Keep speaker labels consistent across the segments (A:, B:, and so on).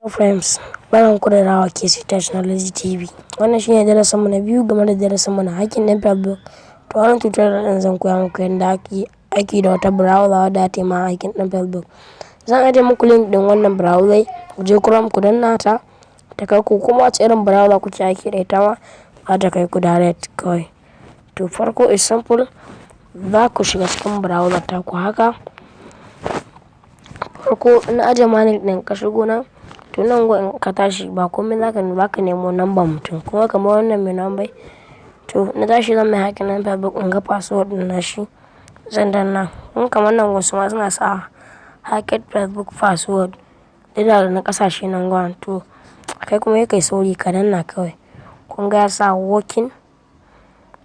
A: Friends, barkanku da dawowa KC Technology TV. Wannan shine darasinmu na biyu game da darasinmu na hacking ɗin Facebook. To, wannan tutorial ɗin zan koya muku yadda ake aiki da wata browser wadda za ta yi ma hacking ɗin Facebook. Zan ajiye muku link ɗin wannan browser, ku je Chrome ku danna ta, ta kai ku kuma wace irin browser kuke aiki da ita ma za ta kai ku direct kawai. To, farko is simple, za ku shiga cikin browser taku haka. Farko in ajiye ma link ɗin, ka shigo nan, to nan gun in ka tashi ba komai za ka nemo number mutum kuma kamar wannan mai number. To, na tashi zan mai hacking ɗin Facebook in ga password ɗin nashi, zan danna. In kamar nan wasu ma suna sa hacked Facebook password yana da na ƙasashe nan gun, to kai kuma sai kai sauri ka danna kawai. Kun ga ya sa working,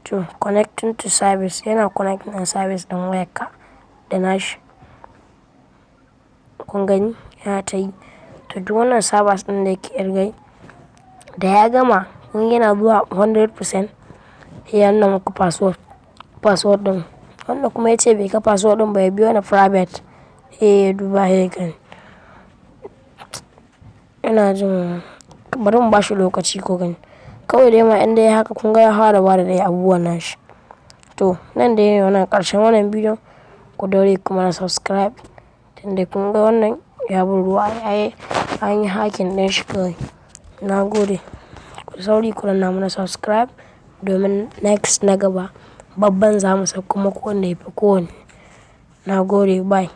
A: to connecting to service, yana connecting ɗin service ɗin wayarka da nashi. Kun gani yana ta yi. To, duk wannan servers ɗin da yake ƙirgai da ya gama, kun yana zuwa 100% sai ya nuna muku password ɗin. Wanda kuma ya ce bai ga password ɗin ba, ya biyo ni private sai ya duba sai ya gani. Ina jin bari mu bashi lokaci ku gani. Kawai dai ma in dai haka kun ga ya fara bada dai abubuwan nashi. To, nan dai ne wannan ƙarshen wannan bidiyon. Ku daure ku mana subscribe. Tunda kun ga wannan ya bi ruwa, ai an yi hacking ɗin shi kawai. Na gode. Ku sauri ku danna mana subscribe domin next na gaba babban za mu sauko muku wanda yafi kowanne. Na gode, bye.